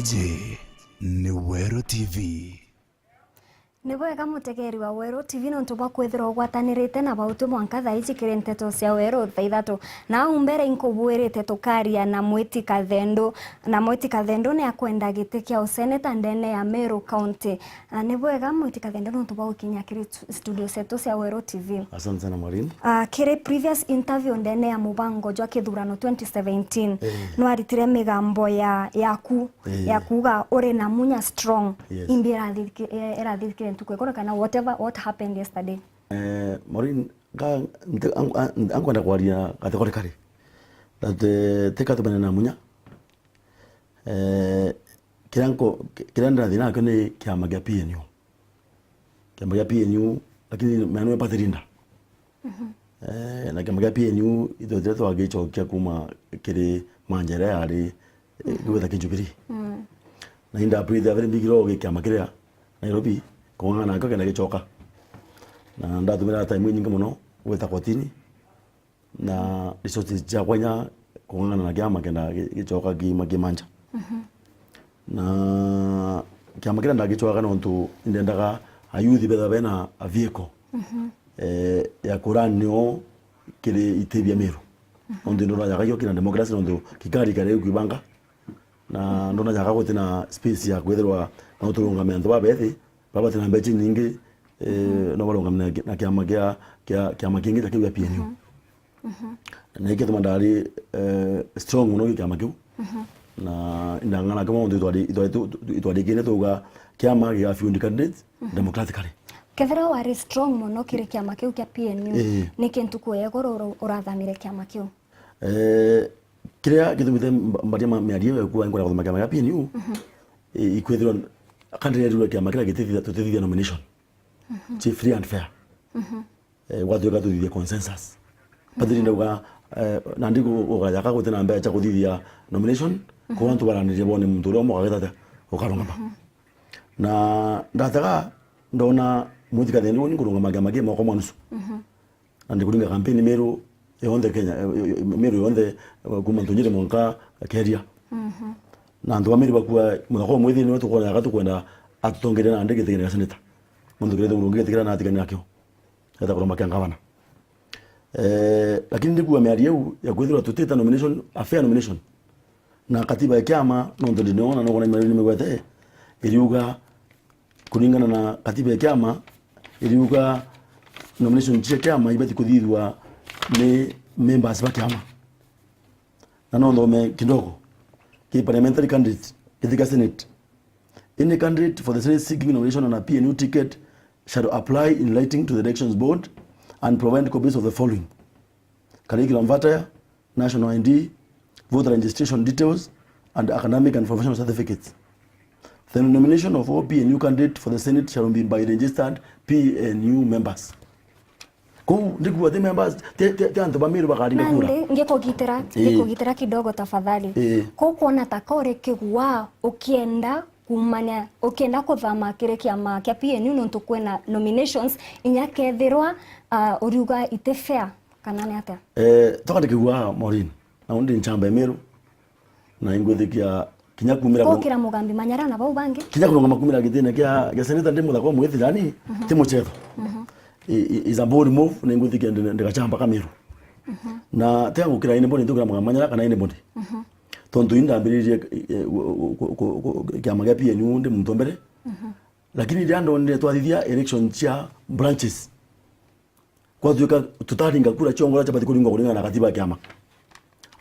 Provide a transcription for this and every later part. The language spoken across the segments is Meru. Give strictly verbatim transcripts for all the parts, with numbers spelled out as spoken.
Iji ni Weru T V. Ni bwega mutegeri wa Weru T V nontu bwa kwithirwa ugwatanirite na bautwi mwanka thaa iji kiri nteto cia Weru thaa ithatu. Na au mbere inkubwirite tukaria na Mwiti Kathendu, na Mwiti Kathendu ni akwenda giti kia useneta ndene ya Meru County. Na ni bwega Mwiti Kathendu nontu bwa gukinya kiri stu-, studio cietu cia Weru T V. Asante sana, Maureen. Ah, kiri previous interview ndene ya mubango jwa kithurano twenty seventeen, eh, nwaritire migambo ya, yaku, eh, ya kuuga uri na munya strong. Yes. Imbi irathithiki-, eh, irathithikire ntuku ikuru kana whatever what happened yesterday. Eh, Maureen, nga-, nte-, ang-, ang-, ankwenda kwaria kategorically that, eh, tika tumene na munya. Eh, kiria nko-, ki-, kiria ndirathii nakio ni kiama gia P N U. Kiama gia P N U, lakini mea niwe party leader. Mhm. Eh, na kiama gia P N U, itwe tira twagicokia kuma kiri manjera yari, eh, mhm, gwita ki Jubilee. Mm. Na inda approve a very big law gi kiama kiria Nairobi, kung'ang'ana nakio kenda gicoka. Na ndatumira time inyingi muno gwita kotini. Na resources ciakwa inya kung'ang'ana na kiama kenda gi-, gicoka kiima kimanja. Mhm. Na kiama kiria ndagicoka nontu indendaga ayouth betha bena a vehicle, mhm, eh, ya kurun nio kiri iti bia Meru. Mhm. Nontu ndona jaka gio kina democracy nontu kikari kare kwibanga. Na ndona jaka gutina space ya kwithirwa no turungame antu babethi, baba batina mbeca nyingi, eh, mhm, no barungame na, na kiama kia, kia, kiama kingi ta kiu gia P N U. Mhm. Mhm. Na ikio tuma ndari, eh, strong muno gi kiama kiu. Mhm. Na indang'ana kama untu itwari, itwari, tu-, tu-, itwarikine tuga kiama giga field candidates, mhm, democratically. Kethira wari strong muno kiri kiama kiu kia P N U, eh, ni kintu kuega ura-, urathamire kiama kiu? Eh, kiria gitumite mb-, mbaria ma-, miario iu ya kuuga inkwenda kuthoma kiama gia P N U, mhm, i-, ikwithirwa candidate wa kiama kiria gitithia-, tutithithia nomination. Mhm. Ci free and fair. Mhm. Eh, gwatuika tuthithia consensus. Mhm. Batiri ndauga, eh, nandi ku-, gugajaka gutina mbeca cia kuthithia nomination, mhm, kwa antu baranirie bone muntu uria umwe ukagita atia ukarungama. Mhm. Na ndatega ndona Mwiti Kathendu ni kurungama kiama ki mwaka umwe nusu. Mhm. Na ndikuringa campaign Meru yonthe Kenya, eh, eh, Meru yonthe, eh, kuma Ntunyiri mwanka Keria. Mhm. Na antu ba Meru bakua muthaka umwe thiini we tukwona jaka tukwenda atutongeria nandi giti kia seneta. Nontu kiri thuguru ngi giti kiria natigania nakio. Eta kuroma kia ngavana. Eh, lakini ndikua miario iu ya kwithirwa tutita nomination, a fair nomination. Na katiba ya kiama, nontu ndiniona, no kwona imwe nimigwete, iriuga, kuringana na katiba ya kiama, iriuga nomination cia kiama ibati kuthithua ni members ba kiama. Na no nthome kidogo. Ki parliamentary candidate, giti kia Senate. Any candidate for the Senate seeking nomination on a P N U ticket shall apply in writing to the Elections Board and provide copies of the following: curriculum vitae, national I D, voter registration details, and academic and professional certificates. The nomination of all P N U candidate for the Senate shall be by registered P N U members. Kou ndikuga ti members, ti, ti, ti antu ba Meru bakaringa kura. Nandi, ngikugitira, ii, ngikugitira kidogo tafadhali. Ii. Kou kwona ta kori kigua ukienda kumania, ukienda kuthama kiri kiama kia P N U nontu kwina nominations, inya kethirwa, ah, uriuga iti fair, kana ni atia? Eh, toka ndikigua, Maureen, na undi nchamba ya Meru, na ingwithikia kinya kumira ku- Gukira Mugambi Manyara na bau bangi? Kinya kurungama kumira gitine kia, kia seneta ndi muthaka umwe ithirani, mhm, ti muchetho. Mhm. I, i, is a bold move, na ingwithikia ndi, ndigachamba ka Meru. Mhm. Na tia ngukira anybody, ntukira Mugambi Manyara kana anybody. Mhm. Tontu indambiririe, eh, gu-, gu-, gu-, gu-, kiama gia P N U ndi muntu mbere. Mhm. Lakini riria ndonire twathithia election cia branches, gwatuika tutaringa kura ciongo uria ciabati kuringwa kuringana na katiba ya kiama.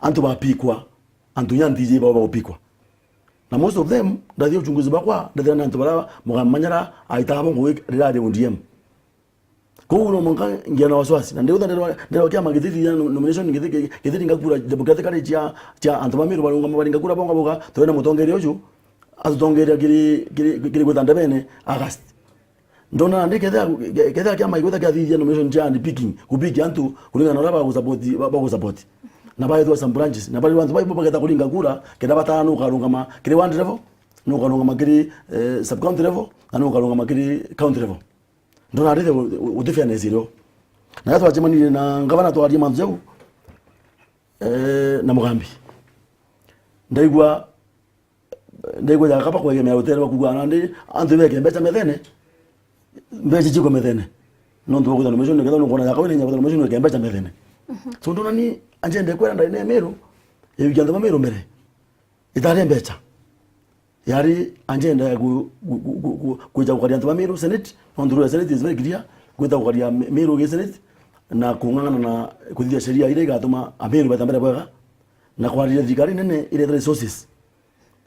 Antu bapikwa, antu inya ntiji bao bagupikwa. Na most of them, ndathia uchunguzi bakwa, ndathira ni antu baria Mugambi Manyara aitaga bo ngugi riria ari O D M. Kou no mwanka ngia na wasiwasi. Na ndiuga ndirwa, ndirwa kiama gitithia no-, nomination giti-, gitiringa kura democratically cia, cia antu ba Meru barungama baringa kura bonga boga, twena mutongeria uju, atutongeria kiri, kiri, kiri gwita ndebene August. Ndona nandi kethira, kethira kiama gigwita kiathithia nomination cia handpicking, kupiki antu kuringana na uria bagusupport, ba-, bagusupport. Na baethwa some branches, na bari antu baibo bageta kuringa kura, kenda batara nukarungama kiri ward level, nukarungama kiri, eh, sub county level, na nukarungama kiri county level. Ndona ari u-, u-, uti fairness irio. Na twacemanirie na ngavana twaria mantu jau, eh, na Mugambi. Ndaigua, eh, Ndigwija kaba kwegemea rutere rwa kuuga nandi antu beke mbeca methene, mbeca ciikwe methene. Nontu bwa kwithira nomination, kethira nukwona ya kawaida inya kwithira nomination weke mbeca methene. So ndona ni agenda ikwira ndari na Meru, iwikia antu ba Meru mbere. Itari mbeca. Yari agenda ya ku-, ku-, ku-, ku-, ku-, kwija gukaria antu ba Meru Senate, nontu rwa Senate is very clear, kwita gukaria Me-, Meru gi Senate, na kung'ang'ana na kuthithia sheria iria igatuma Ameru beta mbere bwega, na kwariria thirikari nene iretera resources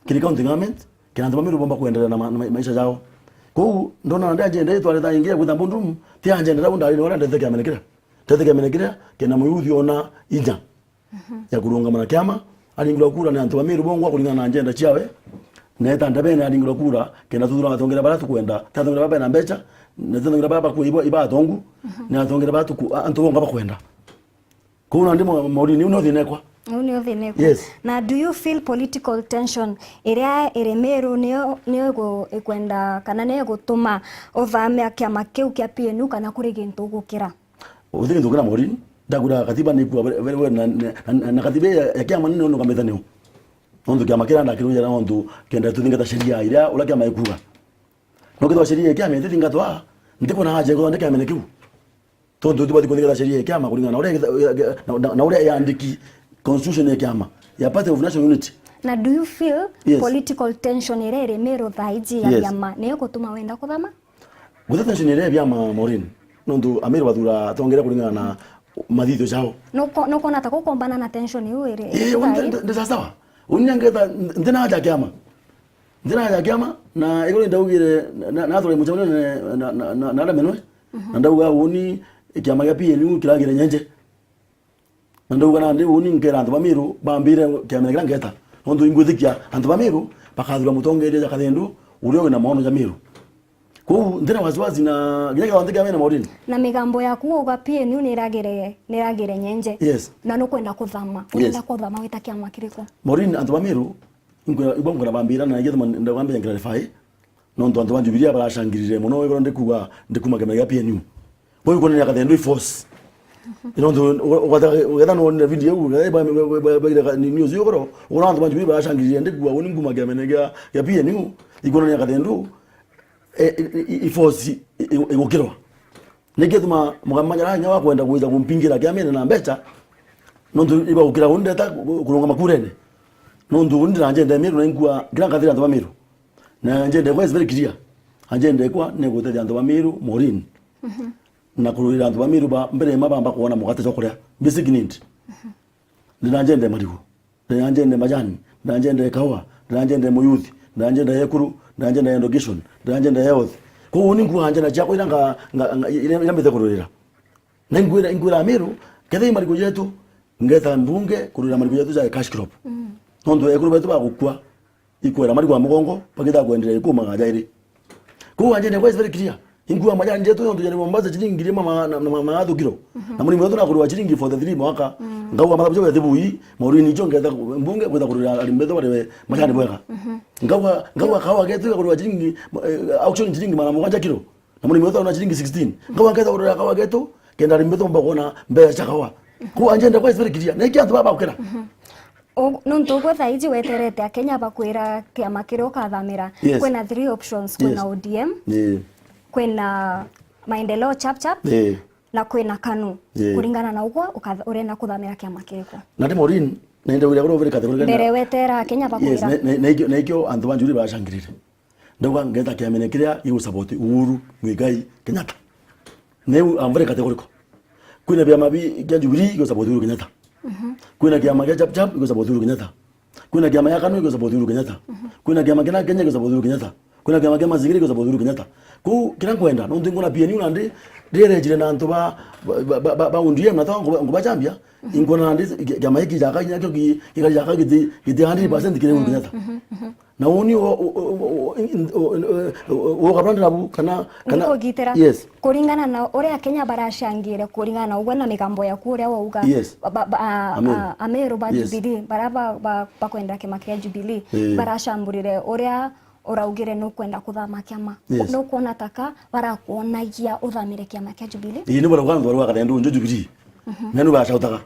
kiri county government, kenda antu ba Meru bomba kuendelea na ma-, na ma-, maisha jao. Kwou ndona nandi agenda itwareta ingi ya kwita boardroom, ti agenda rau ndari ni uria ndete kiamene kiria. Ndete kiamene kiria kena muyuthi ona inya ya kurungama na kiama, aringirwa kura ni antu ba Meru bongwa kuringana na agenda ciawe. Na eta ndebene aringirwa kura, kenda tuthura atongeria baria tukwenda, ti atongeria baria bena mbeca, na ti atongeria baria bakua iba, iba atongu, ni atongeria baria tuku-, a-, antu bongwa bakwenda. Kwou nandi mo-, Maureen, iu nio thina ekwa. Iu nio thina ekwa. Yes. Na do you feel political tension iria iri Meru nio, nio igu-, ikwenda kana nio igutuma uthamia kiama kiu kia P N U kana kuri gintu ugukira? Uti gintu kina Maureen, ndakwira katiba ni ikua very, very well, na, na, na, na katiba ya, ya kiama ni nundu kamita niu. Nontu kiama kiria ndakirujira nontu kenda tuthingata sheria iria uria kiama ikuuga. No kethirwa sheria ya kiama itithingatwa, ntikwona haja ya kwithirwa ndi kiamene kiu. Tontu tubati kuthingata sheria ya kiama kuringana na uria, na, na, na uria yandiki constitution ya kiama ya Party of National Unity. Na do you feel Yes. political tension iria iri Meru thaa iji ya Yes. biama niyo gutuma wenda kuthama? Guti tension iria ya biama, Maureen, nontu Ameru bathura atongeria kuringana na mathithio jao. Nuko-, nukwona ta gukombana na tension iu iri Ii, iri uni thaa ndi, ii? ndi, ndi sawa sawa. Uni ngeta, ndi na haja ya kiama. Ndi na haja ya kiama, na iguru ndaugire, na, na, nathura mucemanio na, na, na, na, na aramenwe. Na ndauga uni kiama gia P N U kiragire nyenje. Na ndauga nandi uni nkera antu ba Meru bambire kiamene kiria ngeta. Nontu ingwitikia antu ba Meru bakathura mutongeria ja kathendu uria wina maono ja Meru. Kwou ndina wasiwasi na kinya kethirwa nti kiamene, Maureen. Na migambo yaku uga P N U niragire, niragire nyenje. Yes. Na nukwenda kuthama. Yes. Urenda kuthama wita kiama kiriku? Maureen, antu ba Meru, inkwira, ibwa nkwira bambira na igethima ndauga mbe clarify. Nontu antu ba Jubilee baracangirire mono, igoro ndikuga, ndikuma kiama gia P N U. Kwou ikwonania kathendu i force. Nontu u-, ugata-, ugetha no wonire video iu, ugetha ba, ba, ba, ba, ba, ni news iu igoro, ugoro antu ba Jubilee baracangirire ndikuga, uni nkuma kiamene gia, gia P N U, ikwonania kathendu, e, i, i, i force i, i, igukirwa. Niki gituma Mugamba Nyaranya wa kwenda gwita kumpingira kiamene na mbeca, nontu ibagukira uni ndeta ku-, kurungama kurene. Nontu uni ndira agenda ya Meru na inkua kira nkathira antu ba Meru. Na agenda ekwa is very clear. Agenda ekwa ni gutethia antu ba Meru, Maureen. Na kururira antu ba Meru ba mbere ma bamba kuona mugate jwa kuria. Basic need. Ndina agenda ya marigu. Ndina agenda ya majani. Ndina agenda ya kaua. Ndina agenda ya muyuthi. Ndina agenda ya ekuru. Ndina agenda ya education. Ndina agenda ya health. Kwou ni nkuga agenda ciakwa ira nga, nga, nga, ira, ira mbite kururira. Na inkwira, inkwira Ameru, kethira i marigu jetu, ngeta mbunge kururira marigu jetu ja cash crop. Nontu ekuru betu bagukua, ikwera marigu a mugongo, bagita kwenderea ikuma jairi. Kwou agenda ekwa is very clear. Inkuga majani jetu nontu jari Mombasa chiringi ngiri imwe ma-, na, na, na, na thukiro. Na murimi wetu nakurwa chiringi forty three mwaka. Ngauga mathabu jau eti bui, Maureen icho ngeta mbunge kwita kururira arimi betu barewe majani bwega. Ngauga, ngauga kaua getu igakurwa chiringi, eh, auction chiringi magana mugwanja kiro. Na murimi wetu arona chiringi sixteen. Ngauga ngeta kururira kaua getu, kenda arimi betu bomba kuona mbeca cia kaua. Kwou agenda ekwa is very clear. Na iki antu baba ukira. U-, nontu ugwe thaa iji weterete Akenya bakwira kiama kiria ukathamira. Yes. Kwina three options, kwina Yes. O D M, Ii. kwina Maendeleo Chap Chap, Ii. na kwina KANU. Ii. Kuringana na ugwe, ukath-, urenda kuthamira kiama kiriku? Na ndi Maureen, na indaugire kuri uvire category Mbere kana wetera Akenya Yes, bakwira. na, na, na ikio, na ikio antu ba Jubilee baracangirire. Ndauga ngeta kiamene kiria gigu support Uhuru Muigai Kenyatta. Neu I'm very categorical. Kwina biama bi, kia Jubilee gigu support Uhuru Kenyatta. Kwina kiama kia Chap Chap gigu support Uhuru Kenyatta. Kwina kiama kia KANU gigu support Uhuru Kenyatta. Kwina kiama kina Kenya gigu support Uhuru Kenyatta. Kwina kiama kia Mazingira gigu support Uhuru Kenyatta. Kwou kiria nkwenda, nontu nkona P N U nandi, ndirejire na antu ba, ba, ba, ba, ba O D M na twa nkuba, nkubachambia, inkona nandi ki-, kiama giki jaka kinya kio ki-, gikari jaka giti, giti hundred percent kiri Uhuru Kenyatta. Na uni o, o, o, o, o, o, o, o, o, kabanda nabu, kana, kana, Ndikugitira. Yes. Kuringana na uria Akenya baracangire, kuringana na ugwe na migambo yaku uria wauga, Yes. ba, ba, ba, a, Ameru. a, Ameru ba Yes. Jubilee, bara ba, ba, bakwenda kiama kia Jubilee, Eh. baracamburire uria uraugire nukwenda kuthama kiama. Yes. Nukwona taka barakuonagia uthamire kiama kia Jubilee? Ii, ni bara kwanza bara kathendu njo Jubilee. Nani bacautaga?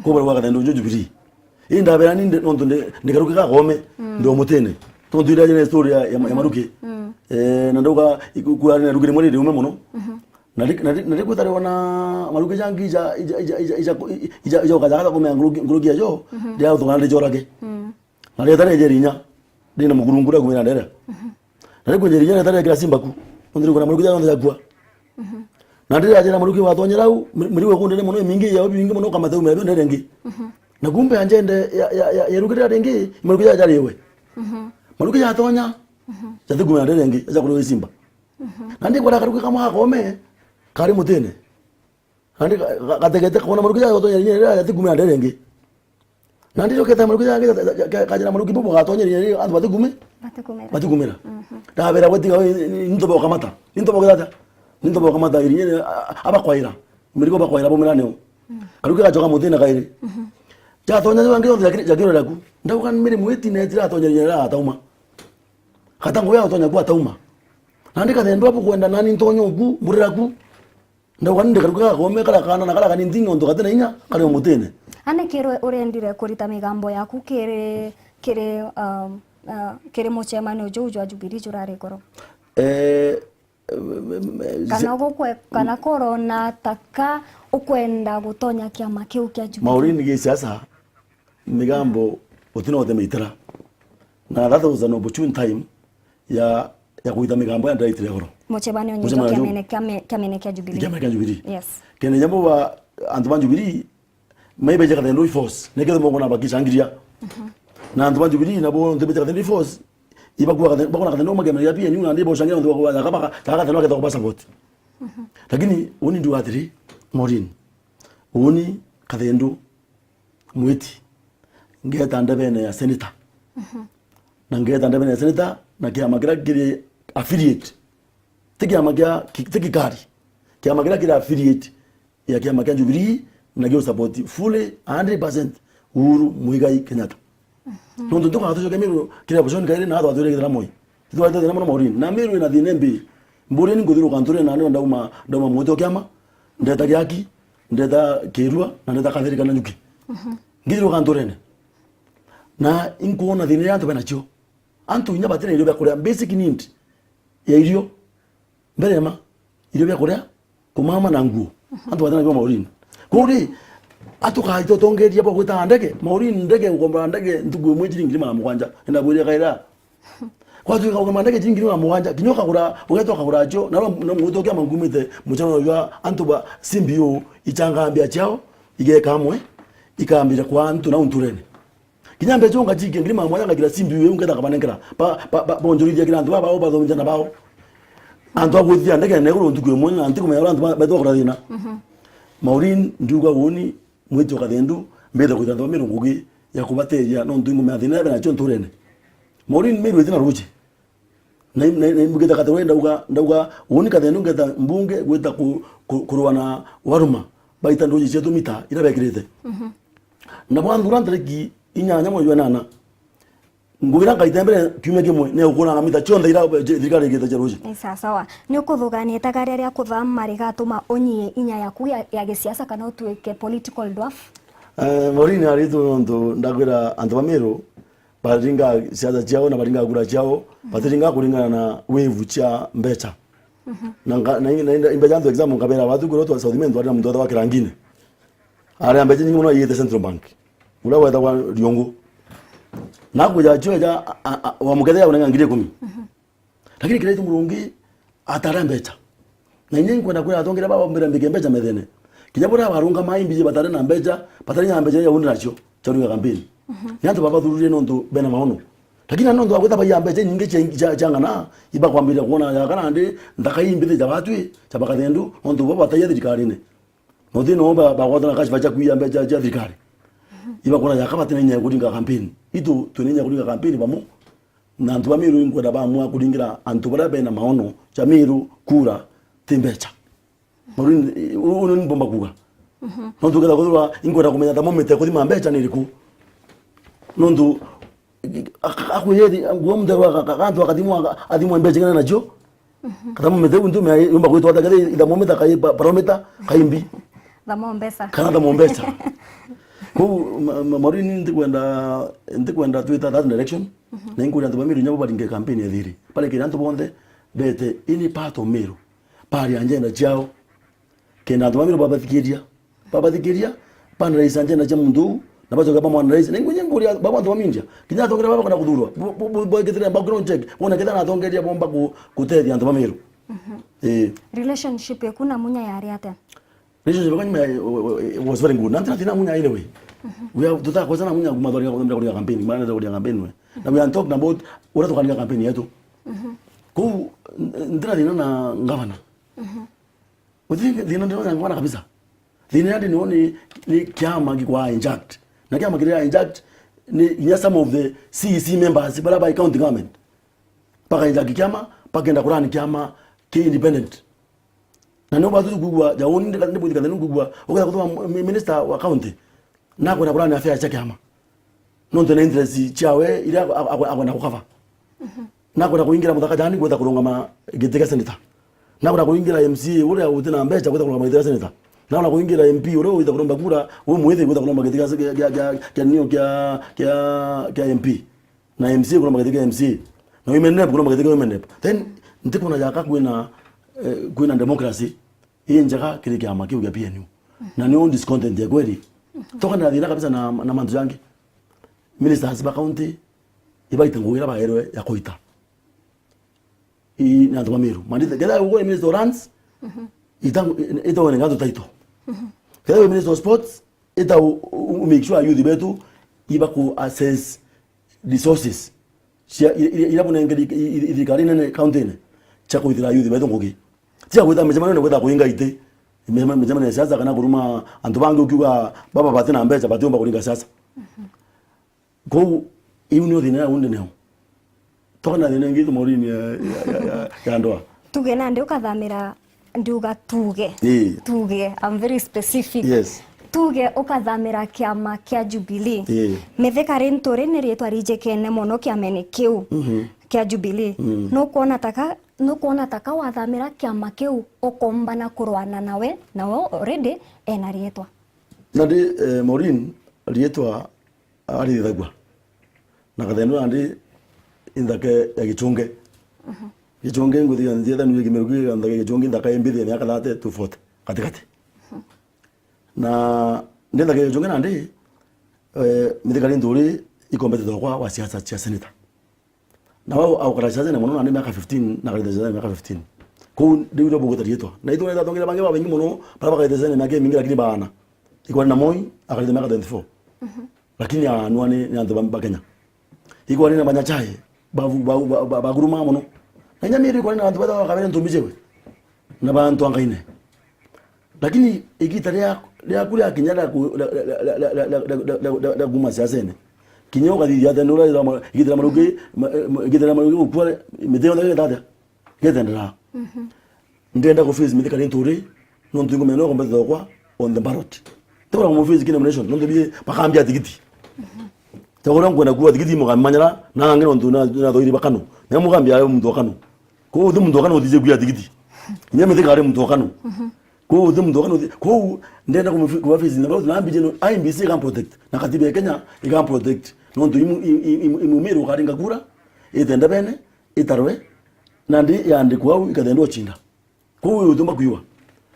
Kubara gwa kathendu njo Jubilee. Ii ndabera ni ndi, nontu ndi, ndi karuki ga Koome, ndi o mutene. Tontu ira jene story ya, ya, ya Maruki. Mm. Eh, na ndauga, iku-, kuari na Maruki rimwe riri ume mono. Mhm. Na ri-, na ri-, na rikwithariwa na Maruki jangi ija, ija, ija, ija, ija, ija, ija ukajaga kumenya nguruki, nguruki ya jo, mhm, ndia uthugana ndi jorage. Mm. Na rieta rieje rinya, ndi na mukurungu ria kumira ndere. Mhm. Na rikwenje rinya rieta riekira simba ku, tontu rikona Maruki ja yonthe jakua. Mhm. Na ndiraja na Maruki watonyera u, mi-, mirigo kundene mono, imingi ya bingi mono, ukamata umira bionde ringi. Mhm. Na kumbe anjende ya, ya, ya, ya Maruki ringi, Maruki ja jariwe. Mhm. Maruki jatonya, mhm, jathikumira ndere ringi, aja kuriwe simba. Mhm. Na ndikwenda karuki kamwe gakome, kari mutine. Nandi ga-, ga-, gategete kona Maruki ja gotonya rinya riria jatikumira ndere ringi. Nandi roketa Maruki ja, ja, ja, ja, kajira Maruki bobo gatonya rinya riria antu batikumi-, batikumira. Batikumira. Mhm. Ndabera gwetiga, ni, ni, nintoba ukamata. Nintoba ukamata. Nintoba ukamata rinya riria, a-, a-, abakwaira. Mirigo bakwaira bo mirane o. Mm. Karuki gachoka mutine kairi. Mhm. Jatonya riu angi jonthe jaki-, jakirorera ku. Ndauga miri mwiti netira atonya rinya riria atauma. Katango ya utonya ku atauma. Nandi kathendwa bukwenda nani ntonya uku, murira ku. Ndauga ni ndikaruka gakome karia kaana na karia kanini nontu gatina inya, kari o mutine. Ane kirwe urendire kurita migambo yaku kiri, kiri, um, uh, kiri mucemanio juu jwa Jubilee jurari koro? Eh, em, em, em, kana gukwe-, kana korona taka ukwenda gutonya kiama kiu kia Jubilee? Maureen, gi siasa, migambo utina utemitira. Na that was an opportune time ya, ya kuita migambo ya ndiraitire goro. Mucemanio nyi Mucemanio jwa kiamene kia me-, kiamene kia Jubilee. Kiama kia Jubilee. Yes. Kene jambo ba antu ba Jubilee, maibeje Kathendu i force. Nekethe moko na bakichangiria. Mhm. Na antu ba Jubilee nabo ntebeje Kathendu i force. Ibakua Kathendu, bakona Kathendu magemera ya P N U na ndi bochangira antu bakua ya kabaka, ta Kathendu aketha kuba support. Mhm. Lakini uni ndu atiri, Maureen. Uni Kathendu mwiti, ngeta ndebene ya senator. Mhm. Na ngeta ndebene ya senator na kiama kiria kiri affiliate. Ti kiama kia, ki-, ti kikari. Kiama kiria kiri affiliate ya kiama kia Jubilee na gio support fully hundred percent Uhuru Muigai Kenyatta. Mhm. Nontu ntuka tucoke Meru kiri opposition kairi na atwatwire kithira Moi. Titwaitete na mono Maureen. Na Meru ina thina imbi. Mburi ni nkuthiruka nture na nio ndauma, ndauma mwito kiama, ndeta giaki, ndeta kirua, na ndeta kathiri kana nyuki. Mhm. Ngithiruka nturene. Na inkuona thina iria antu benacio. Antu inya batina irio bia kuria, basic need ya irio. Mbere ma, irio bia kuria, kumama na nguo. Mhm. Antu batina irio Maureen. Kuri, atukaita utongeria bwa gwita ndege, Maureen ndege, ukomba ndege, ntuku imwe ciringi ngiri magana mugwanja. Enda bwiria kaira. Kwatuika ukagura ndege ciringi ngiri magana mugwanja, kinya ukagura, ugeta ukagura cio, na no, no mwitu kia mangumite, muchano jwa antu ba C B O, ichanga mbia ciao, igeka amwe, ikambira kwa antu na unturene. Kinya mbeca ungachikia ngiri magana mugwanja ngakira C B O, ngeta kabanengera, ba, ba, ba, bonjorithia kira antu baba, bathomithia na bao. Antu agwithia ndege na iguru ntuku imwe, na ntuku mea antu ba, betwa kura thina. Mhm. Maureen, ndiuga uni, mwiti Kathendu, mbithe kwitha antu ba Meru ngugi ya kubateria, nontu ingumenya thina ebe nacio nturene. Maureen, Meru itina ruji. Na, na, na mbugite Kathendu ndauga, ndauga, uni Kathendu ngeta mbunge gwita ku, ku, kurua na waruma, baita nduji cietu mita, ira bekirite. Mhm. Na bwanthura ntariki inyanya mweri wa nana, Ngugira ngaita mbere kiumia kimwe, ni ukuranga mita cionthe ira thirikari igite cia ruji. Ni sawa sawa. Ni ukuthugania itagaria ria kuthama rigatuma unyie inya yaku ya, ya gisiasa kana utuike political dwarf? Eh, Maureen, aritu nontu ndakwira antu ba Meru, baringa siasa ciao na baringa kura ciao, mhm, batiringa kuringana na wave cia mbeca. Mhm. Na nga-, na, na, na imbeca antu example nkabera watu kuro twa South Imenti twari na muntu wetagwa Kirangine. Aria mbeca nyingi mono aiyite Central Bank. Uria wetagwa Riongo. Na kuja acio eja, a, a, wamukethia ya unenga ngiri ikumi. Mhm. Lakini kira itu Murungi atara mbeca. Na inya nkwenda kwira atongeria baba mbira mbike mbeca methene. Kinya buria barungama imbiji batari na mbeca, batari na mbeca ya undi nacio, cia uringa kampeni. Mhm. Ni antu babathururie nontu bena maono. Lakini nontu bagwita baiya mbeca inyingi cia, cia, cia ng'ana, ibakwambiria kwona ya kana ndi, nthaka imbithi ja batwi, cia bakathendu, nontu bo bataiya thirikarine. Na uti no ba-, bagwatana cash cia kuiya mbeca cia thirikari. Ibakona ya kaba tena inya ya kuringa kampeni. Itu twina inya ya kuringa kampeni bamo. Na antu ba Meru inkwenda bamwa kuringira antu baria bena maono ja Meru kura ti mbeca. Maureen, u-, unu ni mbomba kuga. Mhm. No tuketha kuthirwa inkwenda kumenya thermometer kuthima mbeca ni iriku. Nontu, ak-, akwiyeri, nguo mtheru aka-, aka-, antu akathimwa, aka-, athimwa mbeca ing'ana nacio. Mhm. Kana mumete untu me yumba kwitwa atakethe itha mumita kai ba-, baromita kaimbi. Thermometer. Kana thermometer. Kou, ma-, ma-, Maureen, ntikwenda, ntikwenda twita that direction. Mhm. Na inkuria antu ba Meru inya bo baringe campaign ya thiri. Barekere antu bonthe bete any part of Meru. Baria agenda ciao. Kenda antu ba Meru babathikiria. Babathikiria, ba analyze agenda cia muntu uu, na bacoka ba analyze. Na inkuria, inkuria, ba antu ba media. Kinya atongeria baba kana kuthurwa. Bo, bo, bo, bo, background check. Bona kethira na atongeria bomba ku-, kutethia antu ba Meru. Mhm. Eh. Relationship yaku na Munya yari atia? Relationship yakwa nyuma ya, was very good. Na ntina thina Munya anyway. Mhm. We are, tutakosa na Munya kuma thori ya kuthondeka kuria campaign, maana ndio kuria campaign we. Na we are talking about uria tukanika campaign yetu. Mhm. Kou, n-, ntina thina na governor. Mhm. Uti thina ndio na governor kabisa. Thina yandi ni, ni, ni kiama gikwa inject. Na kiama kiria inject ni, ni some of the C E C members bara by county government. Baka inject kiama, bakenda kurani kiama ki independent. Na nio batu kugua, ja uni ndi, ndi bwithika thenu kugua, uketha kuthoma mi-, minister wa county. Nakwenda kurani affairs cia kiama. Nontu na interest ciawe iria akwe-, akwe-, akwenda gukava. Mhm. Nakwenda kuingira Muthaka Jani gwita kurungama giti kia senator. Nakwenda kuingira M C A uria uti na mbeca gwita kurungama giti kia senator. Nakwenda kuingira M P uria wita kuromba kura, wi mwithi gwita kuromba giti kia, kia, kia, kia, kia nio kia, kia, kia M P. Na M C A kuromba giti kia M C A. Na women rep kuromba giti kia women rep. Then, ntikwona jaka kwina, eh, kwina democracy injega kiri kiama kiu kia P N U. Na nio discontent ya kweli. Tokana na thina kabisa na, na mantu jangi. Ministers ba county, ibaite ngugi iria baerwe ya kuita. I, ni antu ba Meru. Mandithe, kethira uguo ni minister of lands, mhm, ita-, ita-, itaone gantu title. Mhm. Kethira wi minister of sports, ita u-, u-, u-, make sure youth betu iba ku access resources cia, i-, i-, iria bunengeri i-, i-, i-, thirikari nene county-ini cia kuithira youth betu ngugi. Cia gwita micemanio na gwita kuinga iti. Micema-, micemanio ya siasa kana kuruma antu bangi ukiuga baba bati na mbeca batiumba kuringa siasa. Mhm. Kou, iu nio thina ya undi neo. Tokana na thina ingi itu Maureen ya, ya, ya, ya, ya ndoa. Tuge nandi ukathamira, ndiuga tuge. Ii. Tuge, I'm very specific. Yes. Tuge ukathamira kiama kia Jubilee. Ii. Mithika Linturi ni riitwa rijikene mono kiamene kiu, mhm, kia Jubilee. Mm. Nukwona taka, nukwona taka wathamira kiama kiu ukombana kurwana nawe, nawe already ena riitwa? Nandi, eh, Maureen, riitwa arithagua. Na Kathenu nandi inthaka ya Gichunge. Mhm. Gichunge nguthi ya nthia thanu ya Kimeru ki nthaka ya Gichunge, nthaka imbithi ya miaka thirty to forty, katikati. Mhm. Na ndi nthaka ya Gichunge nandi, eh, Mithika Linturi ikombete thokwa wa siasa cia senator. Na wao aukara siasa na mono nandi miaka fifteen, na akarita siasa miaka fifteen. Kou ndiu ndio buguta riitwa. Na ithuura ithatu ngire bangi babaingi mono, bara bakarita siasa miaka imingi lakini baana. Ikwari na Moi, akarita miaka twenty-four. Mhm. Lakini anua ni, ni antu ba, ba Kenya. Ikwari na Banyachai, ba, ba, ba, ba, baguruma mono. Na inya Meru ikwari na antu ba, ba kabere ntumbi ciwe. Na bantu angaine. Lakini igita ria, riaku riakinya ria ku-, ria, ria, ria kuma siasene. Kinya ukathithia ati nura ira ma-, igita ria Maruki, ma-, ma-, igita ria Maruki gukua, miti yonthe igeta atia? Igeta ndira. Mhm. Ndenda ku face Mithika Linturi, nontu ingumenya no kombete thokwa on the ballot. Tikura mu face ki nomination, nontu bi bakambia tigiti. Mhm. Tagura nkwenda kuwa tigiti mukamanyara, na angi nontu na, na thoiri bakano. Na mukambia ari muntu wa Kano. Kou uti muntu wa Kano utije kuya tigiti. Inya Mithika ari muntu wa Kano. Mhm. Kou uti muntu wa Kano uti-, kou ndenda kumu-, kuwa face na ballot na ambije no, I E B C ikan protect. Na katiba ya Kenya ikan protect. Nontu imu-, i-, i-, imu-, imu Meru ukaringa kura, itende bene, itarwe, nandi yandikwa au ikathendwa ucinda. Kou utumba kwiwa.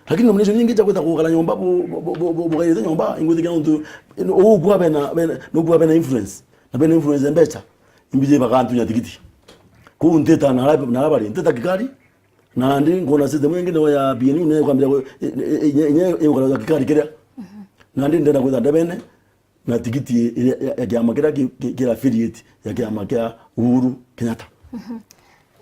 Lakini nomination nyingi cia gwita kugara nyomba bu-, bu-, bu-, bu-, bu-, bugairite nyomba, ingwitikia nontu, ugukua bena, bena, nukua bena influence. Na bena influence ya mbeca, imbiji bakantunya tigiti. Kou ntita na ara-, na arabari, ntita kikari, nandi nkona system ingi nio ya P N U, nio ikwambia ku-, i-, i-, i-, i-, i-, igukara kikari kiria. Mhm. Nandi ndenda gwita ndebene, na tigiti iria ya, ya kiama kiria ki, ki, kira affiliate ya kiama kia Uhuru Kenyatta. Mhm.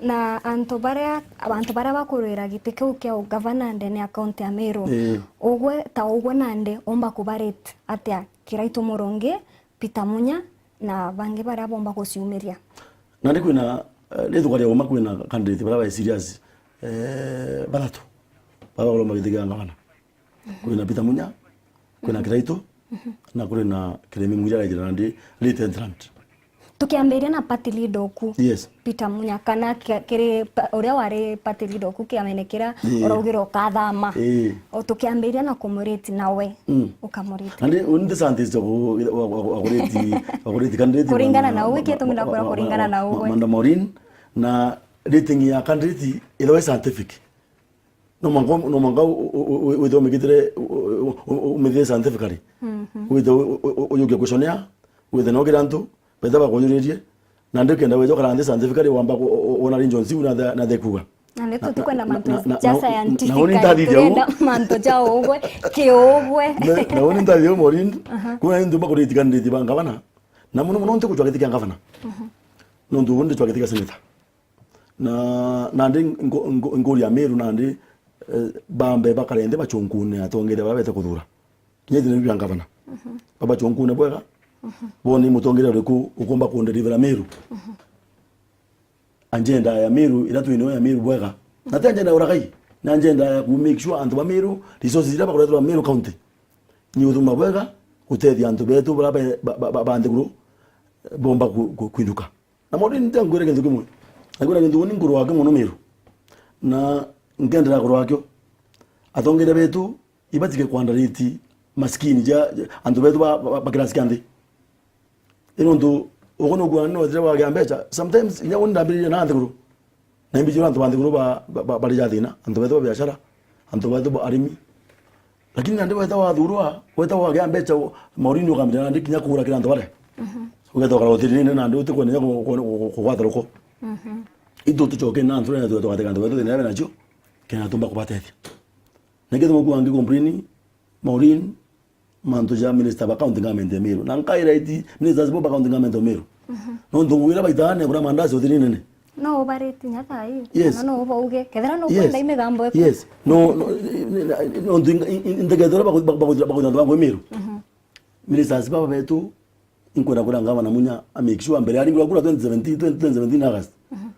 Na antu baria, antu baria bakurwira giti kiu kia ugavana ndene ya kaunti ya Meru, ii, ugwe ta ugwe nandi umba kubarate atia Kiraitu Murungi, Peter Munya na bangi baria bomba guciumiria? Nandi kwina, eh, ni tukaria uma kwina candidate baria bai serious, eh, bathatu baria baromba giti kia gavana. Kwina Peter Munya, kwina Kiraitu, na kwina Kiremi Munya araitire nandi late entrant. Tukiambiria na party leader oku, yes, Peter Munya, kana ki-, kiri pa-, uria wari party leader oku kiamene kiria, ii, uraugire ukathama. Ii. O tukiambiria na kumuriti nawe, mm, ukamuriti. Andi uni ndi scientist wa ku-, wa, wa, wa kuriti, wa kuriti candidate. Kuringana na uwe, kio gitumi ndakwira kuringana na uwe? Madam Maureen, na rating ya candidate ithagwa scientific. No mwanka, no mwanka u-, u-, u-, u-, withe umikitire, u-, u-, u-, u-, umithire scientifically. Mhm. Withe u-, u-, u-, ujukia questionnaire, withe no kira antu, betha bakujuririe, na ndi kenda weja ukara nthi scientifically wamba ku-, u-, u-, wona regions iu na the, na the kuga. Na ndeto tukwenda mantu ja scientifically, na uni ntathithia u. Turenda mantu ja ugwe, kiugwe. Na, na uni ntathithia u, Maureen, aha, kuna ni ntumba kuriti candidate ba ngavana, na muno muno nti kucwa giti kia ngavana. Mhm. Nontu ubu ndi cwa giti kia senator. Na, nandi nku-, nku-, nkuria Amiru nandi, eh, bambe bakare nthi bachunkune atongeria baria bete kuthura. Kinya ithina riu ria ngavana. Mhm. Babachunkune bwega. Mhm. Bone ni mutongeria uriku ukumba kunderivera Miru. Mhm. Agenda ya Miru, ira twinayo ya Miru bwega. Na ti agenda ya uragai. Ni agenda ya ku make sure antu ba Miru, resources iria bakureterwa Miru County, ni uthuma bwega gutethia antu betu baria be-, ba, ba, ba, ba nthiguru bomba ku-, ku-, kwinduka. Na Maureen, ntiangwire gintu kimwe. Nangwira gintu, uni nkurwake mono Miru. Na nkenderea kurwakio. Atongeria betu, ibatige kwandariti maskini ja, ja, antu betu ba, ba, ba kirasi kia nthi. Ino ntu, ugu nukwona ni wethire wagia mbecha. Sometimes, inya uni ndambiririe na nthiguru. Na imbijirwa antu ba nthiguru ba, ba, ba, bari ja thina, antu betu ba biashara, antu betu ba arimi. Lakini nandi weta wathurwa, weta wagia mbecha, Maureen ukambira nandi kinya kugura kira antu baria. Mhm. Ugeta ukara hotelini nandi utikwenda kinya ku-, ku-, ku-, kugwata ruko. Mhm. Itu tucoke na antu na tugatega antu betu thina bena nacio, kenda tumba kubatethia. Niki tukuwa ngi complain, Maureen, mantu ja minister ba county government ya Meru. Na nkaira iti ministers bo ba county government ya Meru. Mhm. Nontu ngugira baitane kura mandazi utiri nene. No ubariti nya thaa ii. Yes. Kana no ubauge. Kethira no, yes, kwenda imigambo eku. Yes. No, no, no, nontu in-, in-, in-, ntegethera baku-, baku-, baku-, baku-, baku-, Meru. Mhm. Ministers baba betu, inkwenda kura ngavana Munya a make sure mbere aringirwa kura twenty seventeen, twenty, twenty seventeen August. Mhm.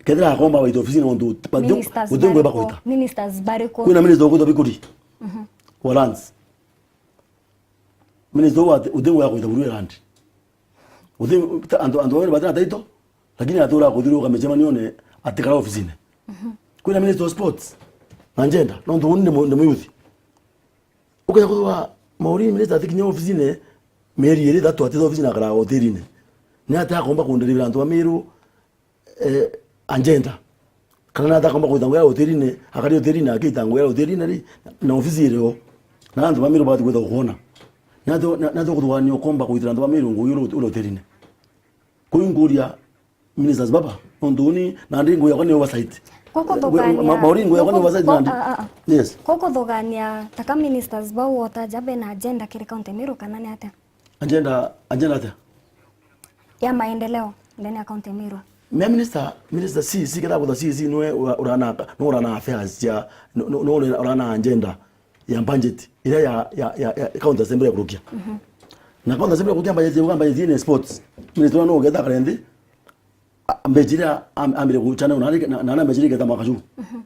Kethira akomba baita ofisini nontu, but uti ngwe bakwita. Ministers bariku? Kwina minister ukwitwa Bikuri. Mhm. Wa lands. Minister uu ati, uti ngwe akwita buru ya land. Uti, ta, antu, antu bamwe batina title, lakini atura kuthiruka micemanione atikara ofisini. Mhm. Kwina minister wa sports na gender, nontu uni ni mu-, ni muyuthi. Ukeja kuthwa Maureen minister atikinya ofisini, mieri iri ithatu atithi ofisini akara hotelini. Ni atia akomba kunderivira antu ba Meru, eh, agenda. Kana nata akomba kwita ngugi ya hotelini, akari hotelini, akita ngugi ya hotelini ri, na ofisi iri o. Na antu ba Meru bati kwita kuona. Nata, na, nata kuthugania ukomba kwitira antu ba Meru ngugi uri, uri hotelini. Kuu inkuria ministers baba, nontu uni, nandi ngugi yakwa ni oversight. Gukuthugania, ma-, Maureen ngugi yakwa ni guku-, oversight gu-, nandi. Ah, ah, ah. Yes. Gukuthugania, taka ministers bau otaja bena agenda kiri county Meru kana ni atia? Agenda, agenda atia? Ya maendeleo ndani ya county Meru. Mea minister, minister C C, kenda kutha C C nwe ura-, urana, nwe urana affairs cia, nwe, nwe, nwe urana agenda ya budget, iria ya, ya, ya, ya county assembly ya kurukia. Mhm. Na county assembly ya kurukia budget, ya budget ni sports. Minister no ugeta kare nthi, a-, mbecha iria am-, ambire guchana na, na, na mbecha iria igeta mwaka juu. Mhm.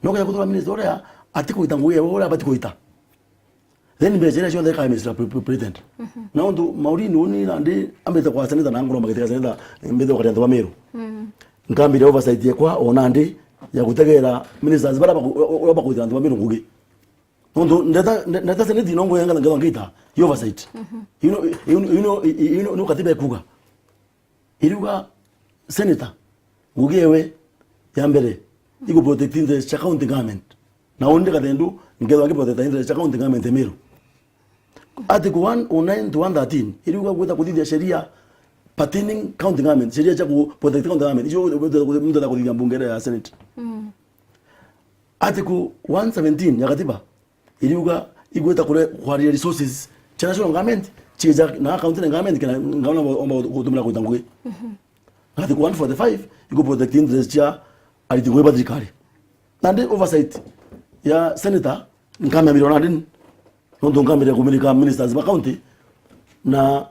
No kenda kuthura minister uria ati kuita ngugi ya uria abati kuita. Then mbecha iria cionthe ikae Mister Pre-, Pre-, President. Mhm. Na untu Maureen uni nandi ambite kwa senator na nguruma giti kia senator, mbite ukaria antu ba Meru. Mhm. Nkambire oversight yekwa o nandi ya gutegera ministers baria baku-, o-, o-, uria bakuitira antu ba Meru ngugi. Nontu ndeta, nde-, ndeta seneti no nguya ngetha, ngetha ngita, i oversight. Mhm. You know, you know, you know, you know, no katiba ikuga. Iriuga senator, ngugi ewe ya mbere, igu protect interest cia county government. Na undi Kathendu, ngethwa ngi protect interest cia county government ya Meru. Article one oh nine to one thirteen, iriuga gwita kuthithia sheria pertaining county government, sheria cia ku protect county government. Icio muntu ata kuthithia mbunge ya senate. Mm. Article one seventeen ya katiba iriuga igwita kure-, kwaria resources cia national government, cieja na county government, kena ngavana omba gutumira kuita ngugi. Mhm. Article one forty-five igu protect interest cia ariti ngugi ba thirikari. Nandi oversight ya senator, nkamia mirona ndini. Nontu nkamire kumirika ministers ba county na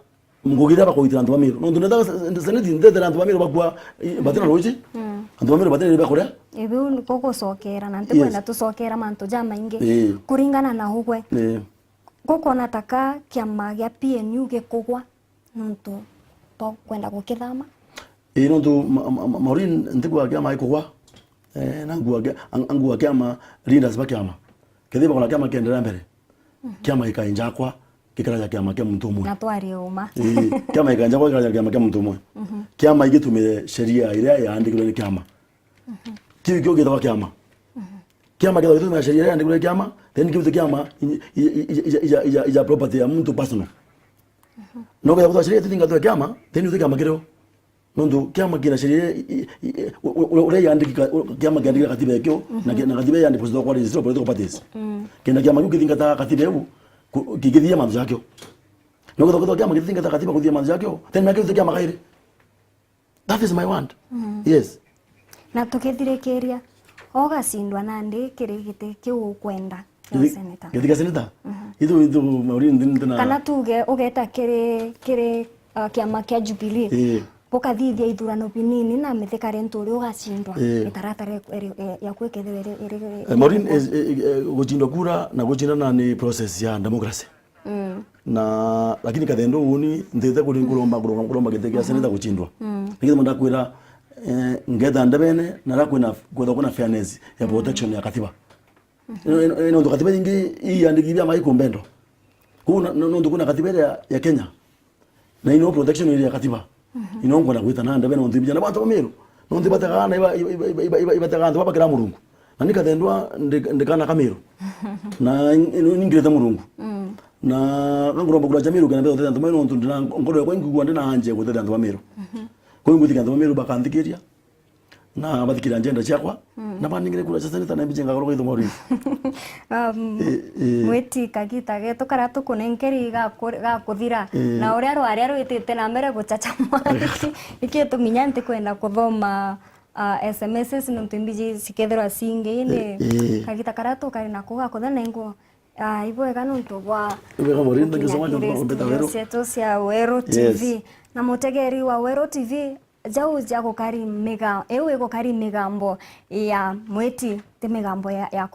ngugi iria bakuitira antu ba Meru. Nontu ndethaga se-, se-, seneti, ndethera antu ba Meru bakua, i-, batina ruuji, mm, antu ba Meru batina irio bia kuria. Ibi u niko gucokera, na ntikwenda, yes, tucokera mantu jamaingi. Ii. Kuringana na ugwe, ii, gukwona taka kiama gia P N U gikugwa nontu twa kwenda gukithama? Ii, nontu ma-, ma-, ma-, Maureen, ntigua kiama gikugwa, eh, na ngua kia-, ang-, angua kiama, leaders ba kiama. Kethira bakona kiama kienderea mbere, kiama gikainjakwa, gikara ja kiama kia muntu umwe. Na twarie uma. Ii, kiama gikainjakwa, gikara ja kiama kia muntu umwe. Kiama igitumire sheria iria yaandikirwe ni kiama. Kiu kio gitagwa kiama. Kiama kethirwa gitumira sheria iria yaandikirwe ni kiama, then kiu ti kiama, i-, i-, ija property ya muntu personal. No kethirwa gutwa sheria itithingatwe kiama, then iu ti kiama kirio. Nontu kiama kina sheria i-, i-, i-, u-, u-, uria yandikika, u-, kiama kiandikira katiba ekio, na ki-, na katiba yandi positwa kwa registry of political parties. Kenda kiama kiu kithingata katiba iu, ku-, kigithia mantu jakio. No kethirwa kiama gitithingata katiba kuthia mantu jakio, then nakio ti kiama kairi. That is my want. Yes. Na tukithirikiria, ugacindwa nandi kiri giti kiu ukwenda kia useneta? Giti kia seneta? Ithu, ithu, Maureen, ndi, ndi na... Kana tuge ugeta kiri, kiri, uh, kiama kia Jubilee, gukathithia ithurano binini na mithikari ntu uria ugacindwa, mitaratara iri, iri, yaku ikethirwa iri, iri, eh, Maureen, iri, eh, eh, eh, gucindwa kura na gucindana ni process ya democracy. Na, lakini kathendu uni nthite kuri nkuromba, nkuromba, nkuromba giti kia seneta gucindwa. Lakini ndakwira, eh, ngeta ndebene, na ra kwina, kwithwa kwina fairness ya protection ya katiba. Ino, ino, ino nontu katiba ingi iandiki bia mai kumbendo. Kuu na, no, nontu kwina katiba iria ya, ya Kenya. Na ino protection iria ya katiba. Ino nkwenda gwita na ndebe nontu ibijana bantu ba Meru. Nontu ibategaga na iba-, iba-, ibategaga antu baba kira Murungu. Na ni kathendwa ndi-, ndikana ka Meru. Na in-, in-, ningirite Murungu. Na nguromba kura cia Meru kena betha antu mai nontu ndina ngoro yakwa ingigua ndina anje gutethia antu ba Meru. Kwa hiyo ngwitikia antu ba Meru bakanthikiria. Na bathikira njenda ciakwa, na baningire kura cia seneta na mbiji ngagorwa gaitho Maureen. Um, eh, eh. Mwiti kagita getu karia tukunenkeri gaku-, gakuthira, na uria rwaria rwitite na mbere guchachama. Iki, iki gitumi nya ntikwenda kuthoma, ah, S M Ss nontu mbiji cikethirwa cingi, indi, eh, eh, kagita karia tukari nako gakuthira na ingu, ah, ibwega nontu bwa... Ibwega Maureen, thank you so much, gukinya kiri studio cietu cia Weru T V. Yes. Na mutegeri wa Weru T V, jau ja gukari miga-, iu igukari migambo ya Mwiti, ti migambo ya, yakwa.